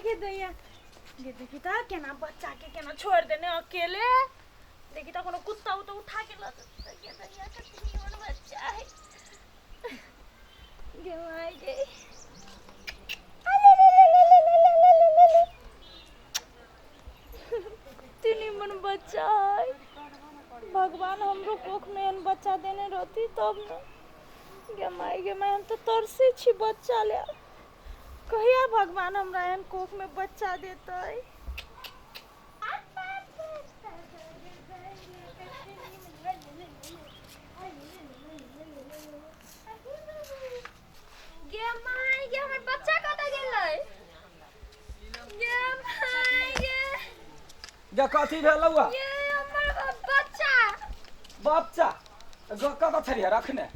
गे दैया गे, देखी तऽ केना बच्चा के केना छोड़ि देने अकेले। देखी तऽ कोनो कुत्ता उत्ता उठा के लऽ जेतै। गे दैया, कते निमन बच्चा है गे, माय गे। कते निमन बच्चा है। भगवान हमरो कोख में एहन बच्चा देने रहती तब ने। गे माय गे माय, हम तऽ तरसै छी बच्चा ले। कहिया भगवान हमरा एहन कोख में बच्चा देतै? गे माय गे, हमर बच्चा कतऽ गेलै? गे माय गे। गे, कथी भेलौ? ये हमर बच्चा। बच्चा कतऽ छलियै रखने?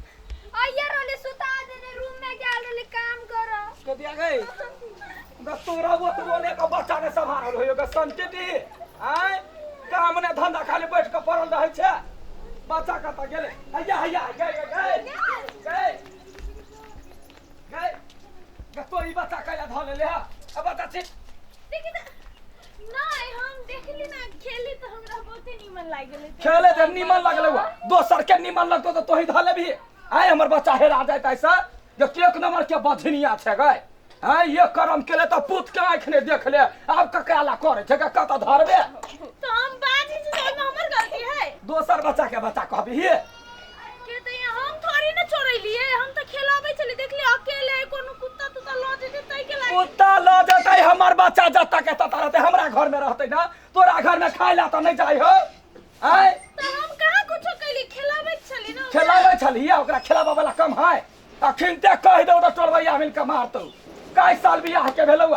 आइए रहले, सुता देने, रूम में गेल रहले काम करऽ। कदिया गई ग, तोरा वो तो बोले का बच्चा ने सम्हारल होयो ग संटिटी। आय, काम ने धंधा, खाली बैठ के पड़ल रहै छै। बच्चा कतऽ गेलै? हैया हैया, गई गई गई गई ग, तो ई बच्चा कैला धऽ लेले ह? आ बच्चा छी। देखी तऽ नहि, हम देखली ना, खेली तऽ हमरा बहुते नीमन लागि गेलै। खेले तऽ नीमन लगलै हुआ, दोसर के नीमन लगतो तऽ तोही धऽ लेबही? आय, हमर बच्चा हेरा जाइत ऐसे जे एक नंबर के बझनिया छै गै। आय, ये करम केले तऽ पुत के आँखि नहि देख ले। आब ककरा ला करै छै? कतऽ धरबे? तऽ हम बाजै छी तऽ ओहिमे हमर गलती है? दोसर बच्चा के बच्चा कहबही? के तऽ यहाँ हम थोड़ी ने चोरैलियै, हम तऽ खेलाबै छलियै, देखली अकेले, कोनो कुत्ता तुत्ता लऽ जेतै ताहि के लागि। कुत्ता लऽ जेतै, हमर बच्चा जतऽ के ततऽ रहतै, हमरा घर में रहतै ना। तोरा घर में खाय ला तऽ नहि जाइ हो। आय, तऽ हम कहाँ कुछो कैली? खेलाबै छली ना ओकरा। खेलाबै छलियै ओकरा? खेलाबै वाला कम है? अखिनते कहि दौ तऽ टोलबैया मिल के मारतौ। कै साल बियाह के भेलौ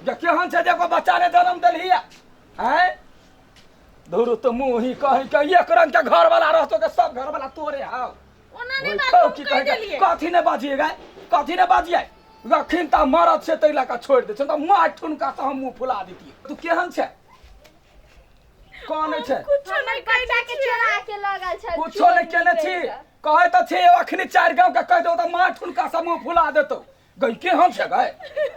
जे केहन छै जे एगो बच्चा ने जन्म देलही? आँय, धुरु तो मुँह ही कहीं के एक रंग के घर वाला रहतो के सब घर वाला तोरे हाउ। ओना नहि ओइ बाजू, कौ हम की कहि कहे के देलियै। कथी ने बाजिए गे, कथी ने बाजिए? अखिन तऽ मरद छै ताहि लऽ कऽ छोड़ि दै छै, तऽ मारि ठुनका से हम मुँह फुला दितियै। तू केहन छै? कौन छै? कुछो हमर नहि बच्चा के कैने छियै। चोरा के लगल छै। कुछो नहि केने छी? कहै तऽ छी, अखनी चारि गाँव के कहि दौ तऽ मारि ठुनका से मुँह फुला देतौ। गई, केहन छै गई?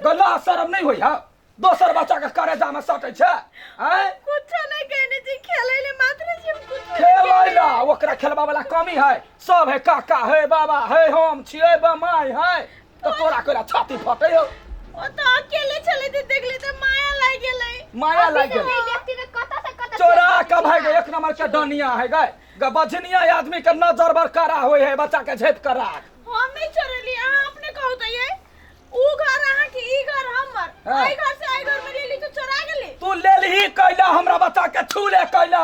गला शरम नहि होइ है? दोसर बच्चा के करेजा में सटै छै? आँय, कुछो नहि कहने छी, खेलै ले मात्र छी, हम कुछो नहि खेलै केने। ला ओकरा खेलबा वाला कमी है? सब है, काका है, बाबा है, हम छियै, बमाई है, तऽ तोरा कोला छाती फटै हो? ओ तऽ अकेले छलै तऽ देखली तऽ माया लागि गेलै। माया लागि गेलै। ई व्यक्ति के कतऽ से कतऽ चोरा के भाग। एक नंबर के डनिया है गए ग, बझनिया आदमी के नजर बर करा होय है। बच्चा के झेप कर राख। हम नहि चोरेली, अहाँ अपने कहू तऽ। ये ऊ घर अहाँ के, ई घर हमर। हाँ। एहि घर से एहि घर में लेली तऽ चोरा गेली। तू लेलही कैला? हमरा बच्चा के छू ले कैला?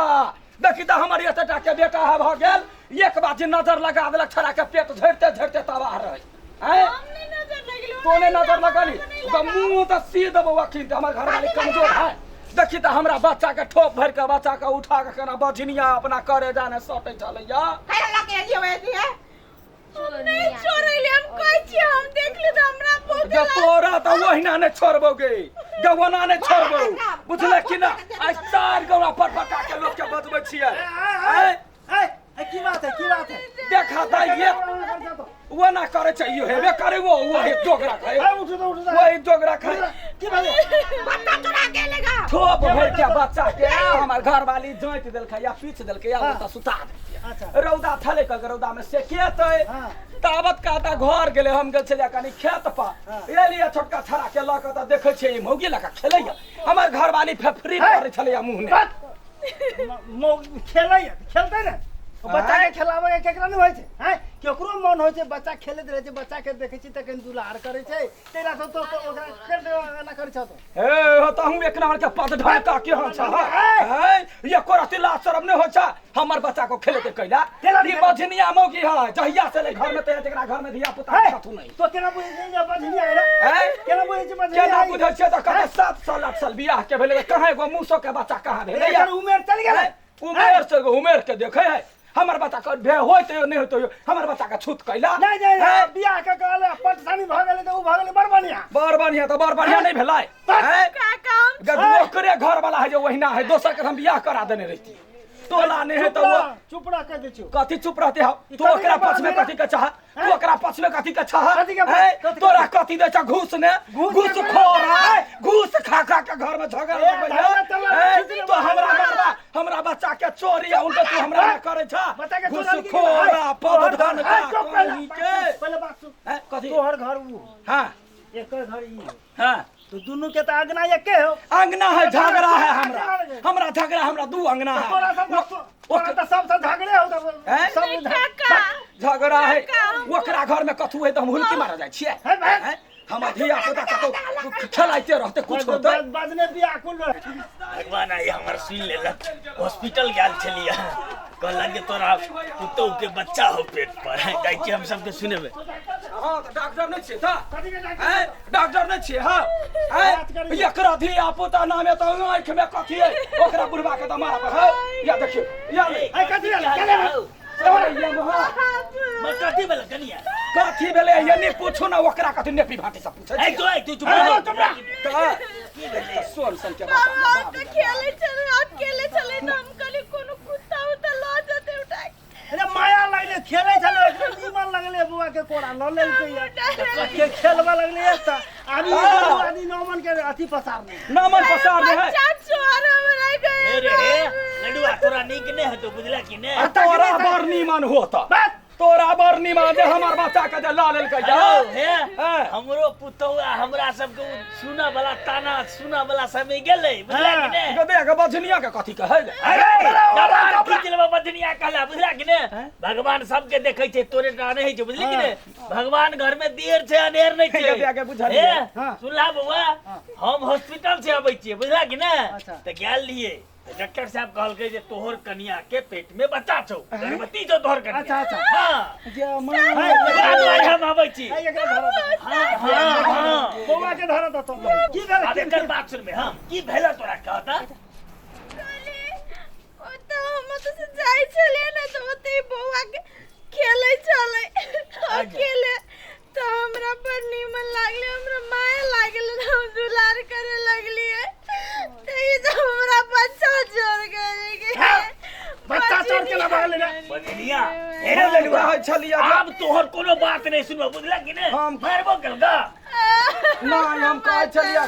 देखी तऽ हमर एतेटा के बेटा है भऽ गेल, एक बार जे नजर लगा देलक छड़ा के पेट झड़ते झड़ते तबाह रहे। आँय, हम नहि नजर लगली। तो ने नजर लगली तऽ मुंह तऽ सी देबो अखिन। हमर घरवाली कमजोर है। देखी तऽ हमरा बच्चा के ठोप भरि के बच्चा के उठा के केना बझनिया अपना करे जाने सटै छलैया। हम नहि चोरेली, हम कहै छी, हम देखली तऽ हमरा बहुत गे तोरा तऽ ओहिना नहि छोड़बौ गे, गे ओना नहि छोड़बौ, बुझले कि ना? आइ चारि गौरा पर पटा के लोक के बजबै छियै। आँय, की बात है, की बात है? देखा तऽ ये वो ना करे छै, इहो हेबे करे। वो वही जोगरा खाए, उठो तो, उठो तो। वही जोगरा खाए। की बात है? बच्चा चुरा के लेगा। ठोप भरि के बच्चा के हमर घरवाली जोति देलकै या पीछ देलकै या ओतऽ सुता देलकै। रौदा छलै कऽ रौदा में सेकेतै। ताबत काता घर गेलै, हम गेल छलियै कनि खेत पर। एलियै छोटका छड़ा के लऽ कऽ तऽ देखै छियै ई मौगी लऽ कऽ खेलैया। हमर घरवाली फेफरी करै छलैया मुँह ने। खेलै खेलतै ने बच्चा के, खेलाबै के केकरा नहि होइ छै? हैं, केकरो मन होइ छै? बच्चा खेलैत रहै छै, बच्चा के देखै छी तऽ कनि दुलार करै छै, ताहि लए तो ओकरा कर एना करै छौ तो। हे हो तऽ हम एक नंबर के पद ढाका के हन छ है। ये कोरती लाज शरम नहि होइ छ? हमर बच्चा को खेले के कैला? ई बझनिया मौगी है, जहिया से ले घर में ते जकरा घर में धिया पुता कथु नहीं। तो केना बुझै छै जे बझनिया है? हैं, केना बुझै छै बझनिया? केना बुझै छियै तऽ कते 7 साल 8 साल बियाह के भेलै, कहाँ एगो मूसो के बच्चा कहाँ भेलै? एकर उमेर चलि गेलै। उमेर से उमेर के देखे है। हमर बच्चा के भे होइत नहि होइत, हमर बच्चा के छूत कैला? नहि नहि, बियाह के कहले पटसानी भऽ गेलै तऽ उ भऽ गेलै बड़ बढ़िया। बड़ बढ़िया तऽ बड़ बढ़िया नहि भेलै? हैं? काका, हम ओकरे घर वाला है जे ओहिना है, दोसर के हम बियाह करा देने रहिती। टोला नहीं है तो वो चुप रह कह दै छियौ। कथी चुप रहते हो? ई तू कथी ओकरा के पक्ष में बात कथी के चाह? तू ओकरा पक्ष में कथी के चाह? कथी के हैं? कथी के- तोरा कथी दे छ घूस ने? घूस घूस के- खोर है, घूस खा खा के घर में झगड़ा ए, लगबै झगड़ा है। तगड़ा हैं? खींच ले तो हमरा मारबा, हमरा बच्चा के चोरी आ उनके तू हमरा ना करे छ। बच्चा के घूस चोरी की- खोरा पद धन का ए, चुप पहिले, कहीं के। पहिले बात सुन। हैं, कथी? तोहर घर ऊ हाँ एकर घर ई हो। हाँ तो दुनू के तो अंगना एके हो। अंगना है, झगड़ा है हमरा। झगड़ा। हमरा झगड़ा, हमरा दू अंगना है। तोरा सब तोरा तो सब से झगड़े हो तो हैं? सब काका झगड़ा है। काका, ओकरा घर में कथू है तो हम हुलकी मारा जाइ छियै। है भाई। हैं? हमर धिया पुता कतौ खेलाइते रहते, कुछ होते। बजने व्याकुल रहे। भगवान आई हमर सुनि लेलक। हॉस्पिटल गेल छलियै, कहलक जे तोरा पुतहु के बच्चा हो पेट पर। जाइ छियै हम सबके सुनेबै। हाँ तऽ डॉक्टर नहि छियै तऽ? कथी के डॉक्टर? हैं? डॉक्टर नहि छियै? हाँ हैं? बात करियै। एकरा धिया पुता नामे तऽ आँखि में कथी है, ओकरा बुढ़वा के तऽ मारब है। या देखियौ या ले। ए, कथी भेलै? चले भाई। अरे ये महा। कथी भेलै कनिया? कथी भेलै ये नहि पूछू ने, ओकरा कथी नेपी भाटी सब पूछै ए छियै। तो ए तू चुप ए, रह। चुप रह। तऽ तऽ सोन सन के बाबू बच्चा हम तऽ खेले छलै, अकेले छलै तऽ हम कहली कोनो कुत्ता उत्ता लऽ जेतै उठा के। अरे माया लगले खेले छलै, ओकरा नीमन लगले बुआ के कोरा ल लेलकै या। के खेलबा लगले एकटा आदमी दुनू आदमी नौमन के अथी पसारने। नामन पसार है। बच्चा चोर हमरा गए। हे रे हे लडुआ, तोरा नीक नहि हेतौ, बुझला कि नहि? आ तोरा बड़ नीमन होत, बस तोरा बड़ नीमन जे हमर बच्चा के जे लऽ लेलकै हेलो जा। हे हैं? हमरो पुतहु आ हमरा सबके उ सुनऽ वाला ताना सुनऽ वाला समय गेलै, बुझला कि नहि? गे देख बझनिया के कथी कहै ले। अरे भगवान खींच लेबा बदनिया कहला, बुझला कि ने? भगवान सबके देखै छै, तोरे टा नहि होइ छै, बुझली कि ने? भगवान घर में देर छै, अनेर नहि छै। के के बुझलियै। हे, हाँ। सुनला बौआ, हम हॉस्पिटल से अबै छियै, बुझला कि ने? अच्छा। तऽ गेल रहियै तऽ डॉक्टर साहब कहलकै जे तोहर कनिया के पेट में बच्चा छौ, गर्भवती छौ तोहर कनिया। अच्छा, अच्छा। हाँ गे माँ। ओकरा दुआरे हम अबै छी। ए, एकरा धरऽ दऽ। हाँ हाँ हाँ बौआ के धरऽ दऽ तो। की भेलै? आब एकर बात सुनबै हम। की भेलै तोरा कहता? कहली ओतऽ हम ओतऽ से जाइ छलियै ने तऽ ओतै बौआ के खेलै छलै अकेले, तऽ हमरा बड़ नीमन लागलै, हमरा माया लागल, हम दुलार करे लगलियै तऽ ई जे हमरा बच्चा चोर करे के। बच्चा चोर के लगा ले रे। बजनिया हे रे लडुआ, कहै छलियै जे- आब तोहर कोनो बात नहि सुनबो, बुझला कि ने? हम- मारबो केलका। नहि, हम कहै छलियै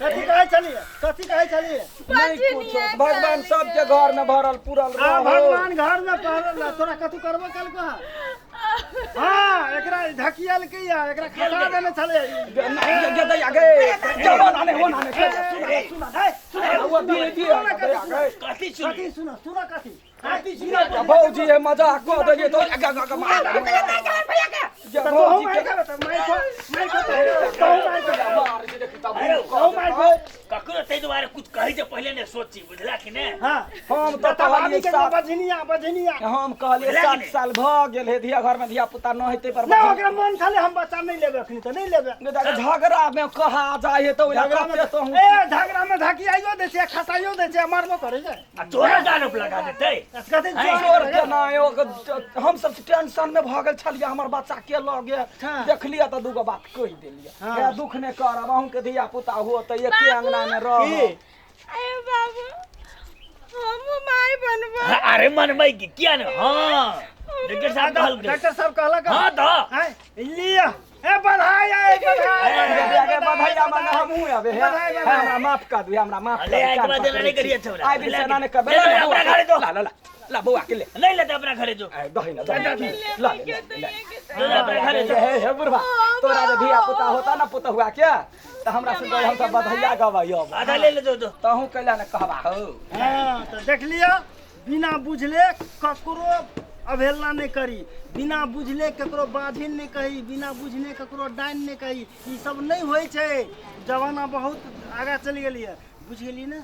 कथी कहै छलियै? कथी कहै छलियै? नहि कुछो, भगवान सबके घर में भरल पुरल आ रहो। भगवान घर में पहरल रह, तोरा कथू करबो कलको हा? हाँ, एकरा धकियल के या एकरा खसा देने छलै। गे, नहि, गे, गे, दैया, गे। गे, वो नाने, वो नाने, गे, सुना, सुना, ए, सुना, वो दिए, दिए, दैया, गे। कथी सुनबी? कथी सुन, सुन कथी? कथी सुन? भौजी हे मजाक कऽ देलियै तो गे, गे, गे, मार। गे, तऽ तोहू भौजी मारि के- खेबै तऽ मारि खो, मारि खो तोहू, तोहू मारि खो। मार छै, देखी तब। अरे, तोहू मारि खो। ककरो ताहि दुआरे कुछ कहै छै पहिले नहि सोची, बुझला कि ने? हाँ, हम तऽ तऽ भाभी कहलियै के बझनिया, बझनिया। हम कहलियै बुझला कि 7 नहि? साल भऽ गेल हे, धिया घर में धिया पुता न हेतै पर नहि, ओकरा मन छलै हम बच्चा नहि लेबै, अखनी तऽ नहि लेबै। झगड़ा में कहा जाइ है तऽ ओइला झगड़ा में कते तो हम ए, झगड़ा में धकियाइयो दै छै, खसाइयो दै छै, मारबो करै छै। आ तोरा गान पर लगा देतै। कथी चोर के ना, हम सब टेंशन में भऽ गेल छलियै, हमर बच्चा के लऽ गेल। हाँ। देखलियै तऽ दूगो बात कहि देलियै। हाँ। हे, दुख नहि करब, अहूँ के धिया पुता हो तऽ एके अंगना में रह। की? अरे बाबू, हमहूँ माय बनबै। हाँ, अरे मनबै की किया ने? हाँ डॉक्टर साहब कहलकै। डॉक्टर साहब कहलक? हाँ तऽ आँय, लिअ, ए बधाई, ए बधाई, गे, बधाई मांगे हमहूँ आबे हे। बधाई, हे, बधाई। हमरा माफ कर दू, हमरा माफ कर ले, दू, आइ के कान बाद एना नहि पकड़ै करियै छी। छौड़ा। आइ दिन से एना नहि करबै। ले, ला, ले, ला, अपना घरे जो। ला, ला, ला, ला, बौआ के ले। नहि लेतै, अपना घरे जो। ए, दही ना, दही ना, ला, ले, ले, ले। जो ले, अपना घरे जो। हे हे बुढ़वा, तोरा जे धिया पुता होता ना पुतहुआ के, तऽ हमरा से हम सब बधैया गबैयौ। आधा ले ले, जो जो। तहूँ कैला ने कहबा हो। हाँ, तऽ देख लिअ, बिना बुझले ककरो अवहेलना नहि करी, बिना बुझले ककरो बाझिन नहि कही, बिना बुझने ककरो डाइन नहि कही, ई सब नहि होइ छै। जमाना बहुत आगाँ चलि गेलियै, बुझि गेलियै ने?